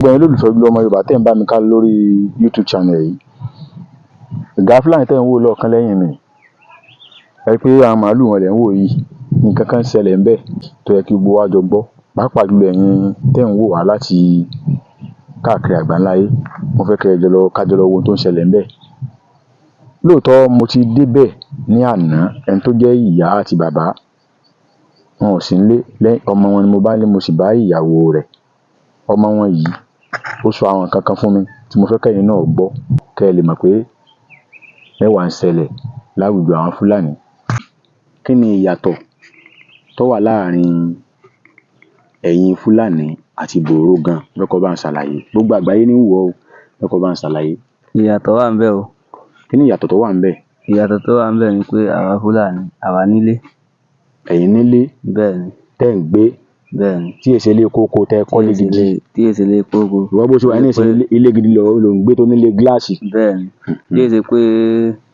Gbogbo ẹ̀yin olólùfẹ́ Ojúlówó Ọmọ Yorùbá tẹ́ ń bá mi ká lórí YouTube channel yìí, ọ̀gá Fúlàní tẹ́ ń wò lọ́ọ̀kan lẹ́yìn mi, ẹ rí pé àwọn màálù wọn lẹ̀ ń wò yìí. Nǹkan kan ṣẹlẹ̀ ńbẹ̀ tó yẹ kí gbogbo wa jọ gbọ́, pàápàá jùlọ ẹ̀yin tẹ́ ń wò wá láti káàkiri àgbáńlá ayé. Mo fẹ́ kẹ́ ẹ jọ lọ, ká jọ lọ wo ohun tó ń ṣẹlẹ̀ ńbẹ̀. Lóòótọ́, mo ti débẹ̀ ní àná. Ẹni tó jẹ́ ìyá àti bàbá wọn ò sí nílé. Ọmọ wọn ni mo bá nílé, mo sì bá ìyàwó rẹ̀. Ọmọ wọn yìí, ó sọ àwọn nǹkan kan fún mi tí mo fẹ́ kẹ́yin náà gbọ́, kẹ́ ẹ lè mọ̀ pé mẹ́wàá ń ṣẹlẹ̀ láwùjọ àwọn Fúlàní. Kí ni ìyàtọ̀ tó wà láàrin ẹ̀yin Fúlàní àti Bòró gan? Mo fẹ́ kó bá ń ṣàlàyé. Gbogbo àgbáyé ní ń wò ó o. Mo fẹ́ kó bá ń ṣàlàyé. Ìyàtọ̀ wà ńbẹ̀ o. Kí ni ìyàtọ̀ tó wà ńbẹ̀? Ìyàtọ̀ tó wà ńbẹ̀ ni pé àwa Fúlàní, àwa nílé. Ẹ̀yin nílé? Bẹ́ẹ̀ ni. Tẹ́ ń gbé? Bẹ́ẹ̀ ni. Tí èsì ilé kókó tẹ́ kọ́lé gidi? Tí èsì ilé kókó. Ìwọ bó ṣe wà ní ìsìn, ilé gidi lọ ló ń gbé tó nílé gíláàsì. Bẹ́ẹ̀ ni. Tí èsì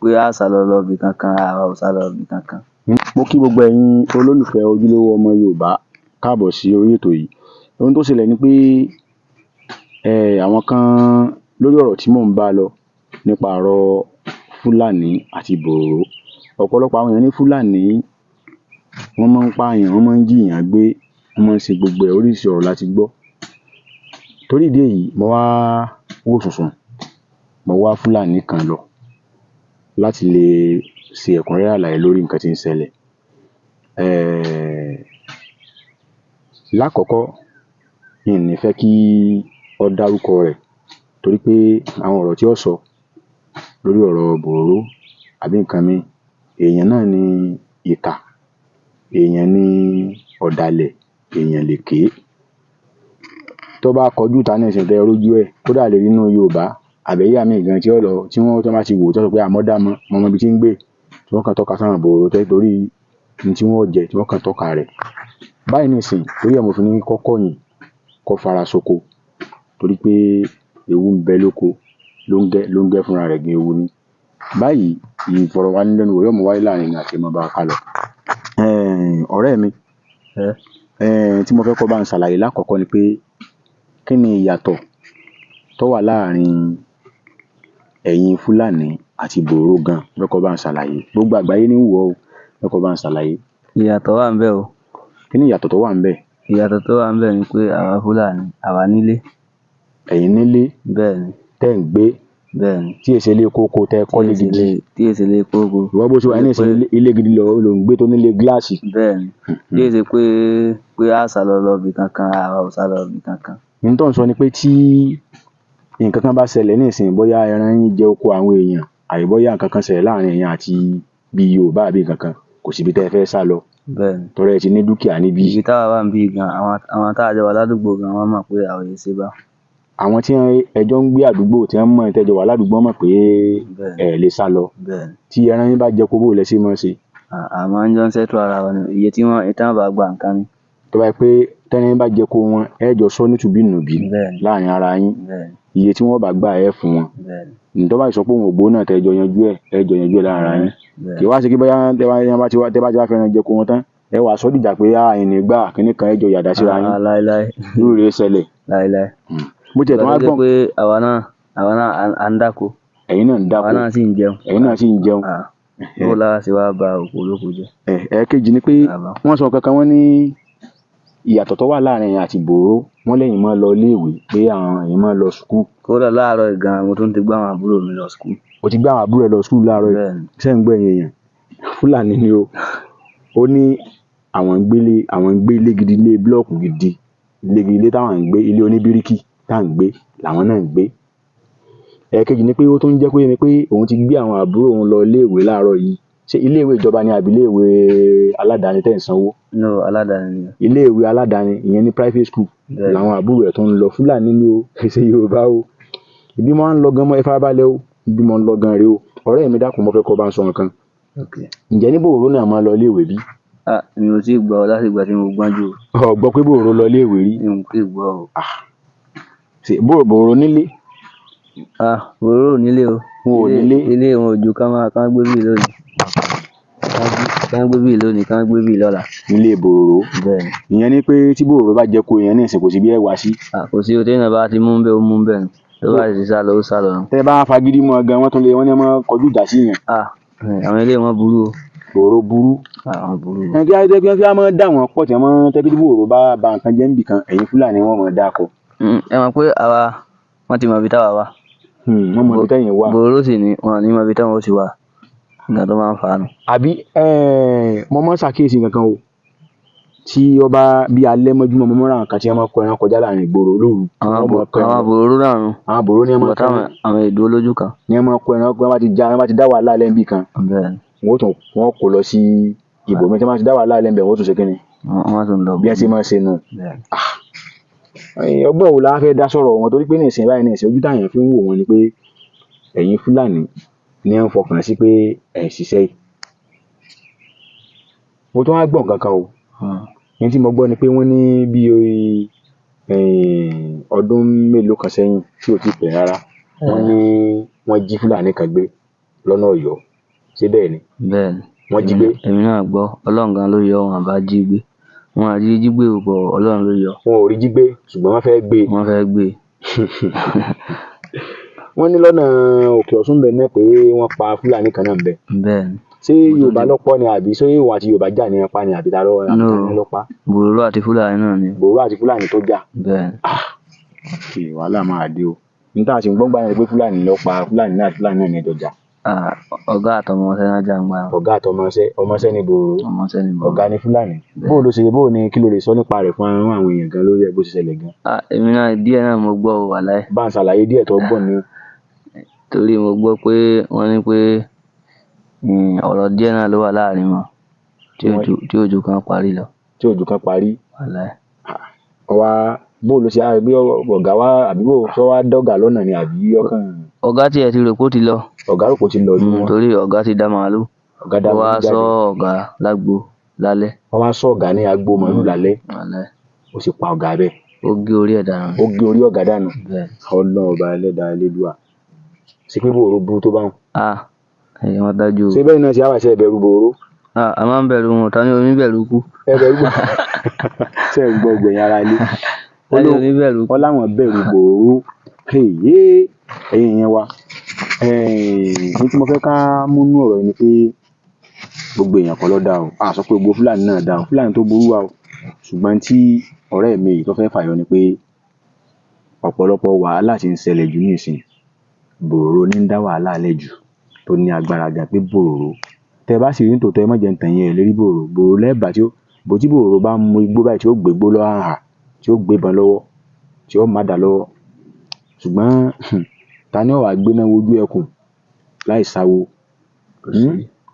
pé a sá lọ lọ ibì kankan, àwa ò sá lọ ibì kankan. Mo kí gbogbo ẹ̀yin olólùfẹ́ Ojúlówó Ọmọ Yorùbá káàbọ̀ sí orí ètò yìí. Ohun tó ṣẹlẹ̀ ni pé àwọn kan lórí ọ̀rọ̀ tí mò ń bá lọ nípa ọ̀rọ̀ Fúlàní àti Bòró. Ọ̀pọ̀lọpọ̀ àwọn èèyàn ní Fúlàní wọ́n máa ń pààyàn, wọ́n máa ń jíyàn gbé, wọ́n máa ń ṣe gbogbo ẹ̀, oríṣiríṣi ọ̀rọ̀ la ti gbọ́. Torí ìdí èyí, mo wá wò sùnsùn, mo wá Fúlàní kan lọ láti lè ṣe ẹ̀kúnrẹ́rẹ́ àlàyé lórí nǹkan tí ń ṣẹlẹ̀. Lákọ̀ọ́kọ́, mi ò ní fẹ́ kí ó dárúkọ rẹ̀ torí pé àwọn ọ̀rọ̀ tí ó sọ lórí ọ̀rọ̀ Bòró àbí nǹkan míì, èèyàn náà ni ìkà, èèyàn ni ọ̀dàlẹ̀, èèyàn lèké. Tó bá kọjú ìta nísìnyí tẹ́ ẹ rójú ẹ̀, kódà lè rí nínú Yorùbá àbẹ̀yà míì gan tí ó lọ, tí wọ́n tó bá ti wò ó, tí wọ́n sọ pé àmọ́ dá mọ́, mo mọ ibi tí ń gbé, tí wọ́n kàn tọ́ka sáwọn Bòró torí ohun tí wọ́n ó jẹ, tí wọ́n kàn tọ́ka rẹ̀. Báyìí nísìnyí, torí ẹ̀ mo fi ní kó kọ̀yìn, kó fara soko, torí pé ewu ń bẹ lóko, lóńgẹ́ lóńgẹ́ fúnra rẹ̀ gan ewu ni. Báyìí, ìfọ̀rọ̀wánilẹ́nuwò yóò mú wáyé láàrin èmi àti ẹ̀, máa bá wa ká lọ. Ọ̀rẹ́ mi, tí mo fẹ́ kó bá ń ṣàlàyé lákọ̀ọ́kọ́ ni pé kí ni ìyàtọ̀ tó wà láàrin ẹ̀yin Fúlàní àti Bòró gan? Mo fẹ́ kó bá ń ṣàlàyé. Gbogbo àgbáyé ní ń wò ó o. Mo fẹ́ kó bá ń ṣàlàyé. Ìyàtọ̀ wà ńbẹ̀ o. Kí ni ìyàtọ̀ tó wà ńbẹ̀? Ìyàtọ̀ tó wà ńbẹ̀ ni pé àwa Fúlàní, àwa nílé. Ẹ̀yin nílé? Bẹ́ẹ̀ ni. Tẹ́ ń gbé? Bẹ́ẹ̀ ni. Tí èsì ilé kókó tẹ́ kọ́lé gidi? Tí èsì ilé kókó. Ìwọ bó ṣe wà ní ìsìn, ilé gidi lọ ló ń gbé tó nílé gíláàsì. Bẹ́ẹ̀ ni. Tí èsì pé a sá lọ lọ ibì kankan, àwa ò sá lọ ibì kankan. Ohun tó ń sọ ni pé tí nǹkan kan bá ṣẹlẹ̀ nísìnyí, bóyá ẹran yín jẹ oko àwọn èèyàn, àbí bóyá nǹkan kan ṣẹlẹ̀ láàrin ẹ̀yin àti bíi Yorùbá àbí nǹkan kan, kò síbi tẹ́ ẹ fẹ́ sá lọ. Bẹ́ẹ̀ ni. Torí ẹ ti ní dúkìá níbí. Ibi táwa wà níbí gan, àwọn tá a jọ wà ládùúgbò gan, wọ́n mọ̀ pé àwọn èèyàn ṣe bá. Àwọn tí ẹjọ́ ń gbé àdúgbò, tí wọ́n mọ̀, tẹ́jọ wà ládùúgbò, mọ̀ pé ẹ lè sá lọ. Bẹ́ẹ̀ ni. Tí ẹran yín bá jẹ kó, bó lẹ ṣe máa ṣe? A máa ń jọ ń ṣètò ara wa ni. Iye tí wọ́n tí wọ́n bá gba nǹkan ni. Tó bá jẹ́ pé tẹ́ran yín bá jẹ kó wọn, ẹ jọ sọ ní tùbí-ǹ-nùbí láàrin ara yín. Bẹ́ẹ̀ ni. Iye tí wọ́n bá gbà, ẹ fún wọn. Bẹ́ẹ̀ ni. Tó bá sì sọ pé òun ò gbowó náà, tẹ́ jọ yanjú ẹ̀, ẹ jọ yanjú ẹ̀ láàrin ara yín. Kì í wá ṣe kí bóyá tẹ́ bá ti wá tẹ́ bá ti wá fẹ́ràn jẹ kó wọn tán, ẹ wàá sọ dìjà pé a ìní gbà kíní kan, ẹ jọ yàdá síra yín. Láíláí. Irú rẹ̀ ṣẹlẹ̀? Láíláí. Mo tiẹ̀ tún wá gbọ́ pé àwa náà à ń dáko. Ẹ̀yin náà ń dáko. Àwa náà sì ń jẹun. Ẹ̀yin náà sì ń jẹun. Bó láwa ṣe wá ba oko olóko jẹ́? Ẹ̀ẹ̀kejì ni pé wọ́n sọ kankan, wọ́n ní ìyàtọ̀ tó wà láàrin ẹ̀yin àti Bòró, wọ́n lẹ́yìn máa ń lọ iléèwé, pé àwọn ẹ̀yin máa ń lọ school. Kódà láàárọ̀ gan, mo tún ti gbé àwọn àbúrò mi lọ school. O ti gbé àwọn àbúrò ẹ lọ school láàárọ̀ yìí? Bẹ́ẹ̀ ni. Ṣé ń gbọ́, ẹ̀yin èèyàn? Fúlàní ni o. Ó ní àwọn ń gbélé, àwọn ń gbé ilé gidi, ilé búlọ́ọ̀kù gidi, ilé gidi, ilé táwọn ń gbé, ilé oníbíríkì tá à ń gbé làwọn náà ń gbé. Ẹ̀ẹ̀kejì ni pé ó tún jẹ́ kó yé mi pé òun ti gbé àwọn àbúrò òun lọ iléèwé láàárọ̀ yìí. Ṣé iléèwé ìjọba ni àbí iléèwé aládàáni tẹ́ ń sanwó? No, aládàáni ni. Iléèwé aládàáni, ìyẹn ní private school làwọn àbúrò ẹ̀ tó ń lọ. Fúlàní ni o, kì í ṣe Yorùbá o. Ibi mo ń lọ gan mọ́, ẹ farabalẹ̀ o. Ibi mo ń lọ gan rèé o. Ọ̀rẹ́ mi, dákun, mo fẹ́ kó bá ń sọ nǹkan. Ǹjẹ́ ní Bòró náà máa lọ iléèwé bí? Mi ò tíì gbọ́ láti ìgbà tí mo gbọ́njú o. Ò gbọ́ pé Bòró lọ iléèwé rí? Mi ò tíì gbọ́ o. Ṣé Bòró nílé? Bòró ò nílé o. Wọn ò nílé. Ilé wọn ò ju ká máa ká gbé bí lónìí. Kán gbé bíi lónìí, kán gbé bíi lọ́la. Nílé bòròró? Bẹ́ẹ̀ ni. Ìyẹn ni pé tí bòròró bá jẹ ko èèyàn ní ìsìn, kò sí bí ẹ wá sí. Kò sí o, téèyàn bá ti mú bẹ́ẹ̀, ó mú bẹ́ẹ̀ ni. Tó bá sì sá lọ, ó sá lọ nù. Tẹ́ bá fagídí mọ́ gan, wọ́n tún lè wọ́n ní wọ́n kọjú ìjà sí yẹn. Àwọn eléyìí wọ́n burú o. Bòròró burú. Àwọn burú o. Ẹ kí á jẹ́ kí wọ́n máa dà wọ́n pọ̀ tí wọ́n máa tẹ́ kí bòròró bá ba nǹkan jẹ́ níbì kan, ẹ̀yin Fúlàní wọ́n máa dáko. Ẹ mọ̀ pé àwa wọ́n ti mọ ibi táwa wà. Wọ́n mọ ibi tẹ́yìn wà. Bòròró sì ni wọn ò ní mọ ibi táwọn ó sì wà. Nǹkan tó máa ń fà á nù. Àbí mo máa ń ṣàkíyèsí nǹkan kan o. Tí ó bá bí alẹ́ mọ́júmọ́, mo máa ń ra nǹkan tí wọ́n máa ń kó ẹran kọjá láàrin ìgboro lóru. Àwọn bòròró náà nù. Àwọn bòròró ni wọ́n máa ń kó ẹran. Àwọn èdè olójú kan. Ni wọ́n máa ń kó ẹran, wọ́n bá ti já, wọ́n bá ti dá wàhálà lẹ́ níbì kan. Bẹ́ẹ̀ ni. Wọ́n tún wọ́n kó lọ sí ibòmíì tí wọ́n bá ti dá wàhálà lẹ́ níbẹ̀, wọ́n tún ṣe kíni. Wọ́n tún lọ. Bí wọ́n ṣe máa ń ṣe nù. Ọgbọ́n wo la fẹ́ dá sọ̀rọ̀ wọn, torí pé ní ìsìn báyìí, ní ìsìn ojú táyàn fi ń wò wọ́n ni pé ẹ̀yin Fúlàní ni wọ́n fọkàn sí pé ẹ̀ ń ṣiṣẹ́ yìí. Mo tún wá gbọ́ nǹkan kan o. Ní tí mo gbọ́ ni pé wọ́n ní bí ọdún mélòó kan sẹ́yìn tí ò tí pẹ́ rárá, wọ́n ní wọ́n jí Fúlàní kan gbé lọ́nà Ọ̀yọ́. Ṣé bẹ́ẹ̀ ni? Bẹ́ẹ̀ ni. Wọ́n jí gbé. Èmi náà gbọ́, Ọlọ́run gan ló yọ, wọn bá jí gbé. Wọn àrí jí gbé o, bọ̀ Ọlọ́run ló yọ. Wọn ò rí jí gbé, ṣùgbọ́n wọ́n fẹ́ gbé. Wọ́n fẹ́ gbé. Wọ́n ní lọ́nà Òkè Ọ̀ṣun bẹ̀ náà pé wọ́n pa Fúlàní kan náà bẹ̀. Bẹ́ẹ̀ ni. Ṣé Yorùbá ló pọ̀ ni àbí ṣé ìwọ àti Yorùbá jà ní apá ni àbí ta ló ló pa? Bòròró àti Fúlàní náà ni. Bòròró àti Fúlàní tó jà. Bẹ́ẹ̀ ni. Wàhálà máa dé o. Ní tá a sì ń gbọ́ngbà yẹn pé Fúlàní ló pa Fúlàní náà, Fúlàní náà ní ẹjọ́ jà. Ọ̀gá àtọmọṣẹ́ náà jà ń gbà. Ọ̀gá àtọmọṣẹ́, ọmọṣẹ́ ni Bòròró. Ọmọṣẹ́ ni Bòròró. Ọ̀gá ni Fúlàní. Bó ló ṣe, bó ni kí ló lè sọ nípa rẹ̀ fún àwọn èèyàn gan lórí ẹ̀ bó ṣe ṣẹlẹ̀ gan? Èmi náà díẹ̀ náà mo gbọ́ o, wàláì. Bá ń ṣàlàyé díẹ̀ tó gbọ́ ni. Torí mo gbọ́ pé wọ́n ní pé ọ̀rọ̀ díẹ̀ náà ló wà láàrin wọn tí ojú kan parí lọ. Tí ojú kan parí. Wàláì. Ọwá bó ló ṣe bí ọ̀gá wa àbí bó sọ wá dọ́gà lọ́nà ni àbí ọkàn. Ọ̀gá tiẹ̀ ti rò pé ó ti lọ. Ọ̀gá rò pé ó ti lọ ní wọn. Torí ọ̀gá ti dá màálù. Ọ̀gá dá màálù jáde. Ó wá sọ ọ̀gá lágbo lálẹ́. Ó wá sọ ọ̀gá ní agbo màálù lálẹ́. Wàláì. Ó sì pa ọ̀gá bẹ́ẹ̀. Ó gé orí ẹ̀ dànù. Ó gé orí ọ̀gá dànù. Bẹ́ẹ̀. Ọlọ́run ọba ẹlẹ́dàá elédùà. Ṣé pé Bòròró burú tó bá wọn? Ẹ̀yin wọn dájú o. Ṣé bẹ́ẹ̀ náà ṣe á wà ṣe ẹ̀bẹ̀rù Bòròró? A máa ń bẹ̀rù wọn, ta ni omi bẹ̀rù kú? Ẹ bẹ̀rù bò. Ṣé ẹ gbọ́ gbẹ̀yìn ara ilé? Ta ni omi bẹ̀rù kú? Wọ́n láwọn bẹ̀rù Bòròró. Ẹ̀yin yẹn wa. Ní tí mo fẹ́ ká múnú ọ̀rọ̀ yìí ni pé gbogbo èèyàn kọ́ ló dá o. A sọ pé gbogbo Fúlàní náà dá o. Fúlàní tó burú wa o. Ṣùgbọ́n tí ọ̀rẹ́ mi yìí tó fẹ́ fàyọ ni pé ọ̀pọ̀lọpọ̀ wàhálà tí ń ṣẹlẹ̀ jù ní ìsìn, Bòròró ní ń dá wàhálà lẹ̀ jù tó ní agbára gan pé Bòròró. Tẹ bá sì rí nítòótọ́, ẹ má jẹ́ ń tàn yín, ẹ lè rí Bòròró. Bòròró lẹ́ẹ̀bà tí ó bó tí Bòròró bá mu igbó báyìí tí ó gbé igbó lọ́wọ́ hàhà, tí ó gbé ìbọn lọ́wọ́, tí ó má dà lọ́wọ́. Ṣùgbọ́n ta ni ó wá gbéná wojú ẹkùn láì sáwo?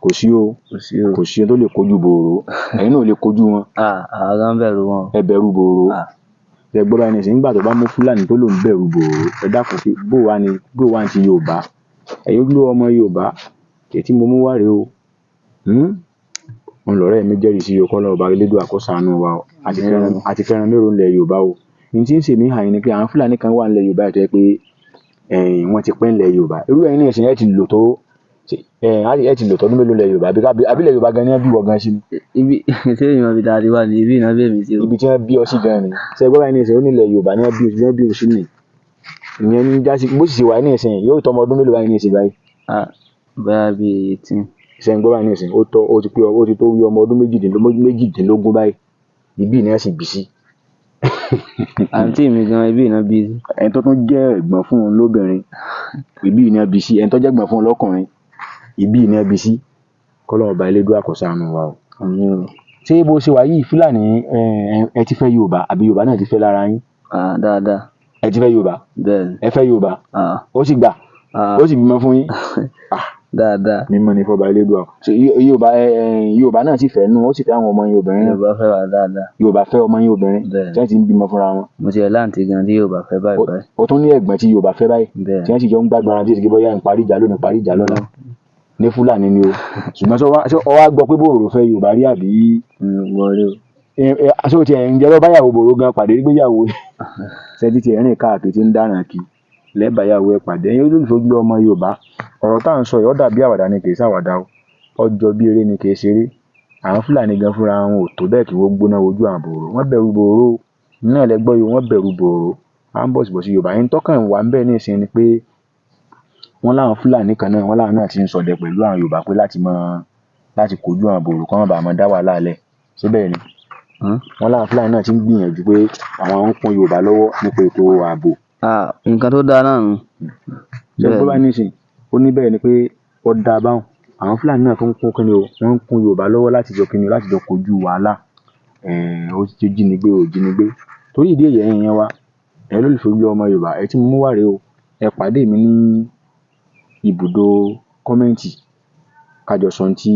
Kò sí o. Kò sí ẹni tó lè kojú Bòròró. Ẹ̀yin náà ò lè kojú wọn. Àwa gan bẹ̀rù wọn. Ẹ bẹ̀rù Bòròró. Ẹ gbọ́ báyìí nísìnyí, nígbà tó bá mú Fúlàní tó lòún bẹ̀rù Bòròró, ẹ dákun pé bó wá ni, bó wá ní ti Yorùbá. Ẹ̀yin ojúlówó ọmọ Yorùbá, èyí tí mo mú wá rèé o. Òun lọ̀rẹ́ mi jẹ́rìí sí o, kọ́lọ́run ọba elédùà kó ṣàánú wa o. A ti fẹ́ràn méròó ńlẹ̀ Yorùbá o. Ní tí ń ṣe mí hàn yín ni pé àwọn Fúlàní kan wà ńlẹ̀ Yorùbá tó jẹ́ pé wọ́n ti pẹ́ ńlẹ̀ Yorùbá. Irú ẹ̀yin ní ìsìn ẹ ti lò tó ẹ ti lò tọdún mélòó ńlẹ̀ Yorùbá, àbí ilẹ̀ Yorùbá gan ni wọ́n bí wọ gan sí ni. Ibi ṣé èèyàn ibi tá a ti wà ní ibi ìná bí èmi sí o. Ibi tí wọ́n bí ọ sí gan ni. Ṣé ẹ gbọ́ báyìí ní ìsìn, ó ní ilẹ̀ Yorùbá ni wọ́n bí ọ sí, sí ni. Ìyẹn ní já sí bó sì ṣe wà ní ìsìn, yóò tó ọmọ ọdún mélòó báyìí ní ìsìn báyìí. Bóyá bí 18. Ṣé ẹ gbọ́ báyìí ní ìsìn, ó tọ́, ó ti pé, ó ti tó bí ọmọ ọdún méjìdínlógún báyìí. Ibí ni wọ́n sì bí sí. Àǹtí mi gan ibi ìná bí sí. Ẹni tó tún jẹ́ ẹ̀gbọ́n fún un lóbìnrin, ibí ni wọ́n bí sí. Ẹni tó jẹ́ ẹ̀gbọ́n fún un lọ́kùnrin, ibí ni wọ́n bí sí. Kọ́lọ́run ọba elédùà kó ṣàánú wa o. Ṣé bó ṣe wà yìí Fúlàní ẹ ti fẹ́ Yorùbá àbí Yorùbá náà ti fẹ́ lára yín? Dáadáa. Ẹ ti fẹ́ Yorùbá? Bẹ́ẹ̀ ni. Ẹ fẹ́ Yorùbá? Ó sì gbà. Ó sì bímọ fún yín. Dáadáa. Mímọ́ ni fọba elédùà o. Ṣé Yorùbá Yorùbá náà sì fẹ́ nú, ó sì fẹ́ àwọn ọmọ yín obìnrin náà. Yorùbá fẹ́ wa dáadáa. Yorùbá fẹ́ ọmọ yín obìnrin. Bẹ́ẹ̀. Tí wọ́n ti ń bímọ fúnra wọn. Mo ti ẹ̀ láǹtí gan tí Yorùbá fẹ́ báyìí báyìí. O tún ní ẹ̀gbọ́n tí Yorùbá fẹ́ báyìí. Bẹ́ẹ̀. Tí wọ́n sì jọ ń gbádùn ara tí ìṣègbè bóyá ń parí ìjà lónìí, parí ìjà lọ́la. Ní Fúlàní ni o. Ṣùgbọ́n ṣé ọ wá gbọ́ pé Bòròró fẹ́ Yorùbá rí àbí? Gbọ́ rí o. Ṣé o tiẹ̀ ń jẹ́ lọ báyàwó Bòròró gan pàdé gbéyàwó? Ṣé ti tiẹ̀ rìn káàkiri tí ń dáràn kí? Lẹ́bàáyàwó ẹ pàdé. Ẹ̀yin olólùfẹ́ ojúlówó ọmọ Yorùbá, ọ̀rọ̀ tá à ń sọ yìí ó dàbí àwàdà ni, kì í ṣàwàdà o. Ó jọ bí eré ni, kì í ṣeré. Àwọn Fúlàní gan fúnra wọn ò tó bẹ́ẹ̀ kí wọ́n gbóná wojú àwọn Bòròró. Wọ́n bẹ̀rù Bòròró o. Náà lẹ gbọ́ yìí, wọ́n bẹ̀rù Bòròró. À ń bọ̀sibọ̀sí Yorùbá. Ẹni tọ́kàn wà ń bẹ̀ nísìnyí ni pé wọ́n láwọn Fúlàní kan náà, wọ́n láwọn náà ti ń ṣọdẹ pẹ̀lú àwọn Yorùbá pé láti máa láti kojú àwọn Bòròró kí wọ́n má bàa máa dá wàhálà lẹ̀. Ṣé bẹ́ẹ̀ ni? Wọ́n láwọn Fúlàní náà ti ń gbìyànjú pé àwọn ń kún Yorùbá lọ́wọ́ nípa ètò ààbò. Ah, nǹkan tó dáa náà nù. Ṣé gbọ́ báyìí nísìnyí? Ó ní bẹ́ẹ̀ ni pé ó dáa báwọn. Àwọn Fúlàní náà tó ń kún kíni o, wọ́n ń kún Yorùbá lọ́wọ́ láti jọ kíni o, láti jọ kojú wàhálà. Ó ti jínigbé ò jínigbé. Torí ìdí èyí, ẹ̀yin èèyàn wa, ẹ̀yin olólùfẹ́ Ojú Ọmọ Yorùbá, ẹ tí mo mú wá rèé o. Ẹ pàdé mi ní ibùdó comment, ká jọ sọ ohun tí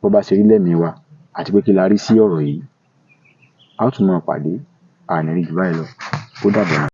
bó bá ṣe rí lẹ́mìí wa àti pé kí la rí sí ọ̀rọ̀ yìí. A ó tún máa pàdé, a ní rí jù báyìí lọ. Ó dàbọ̀.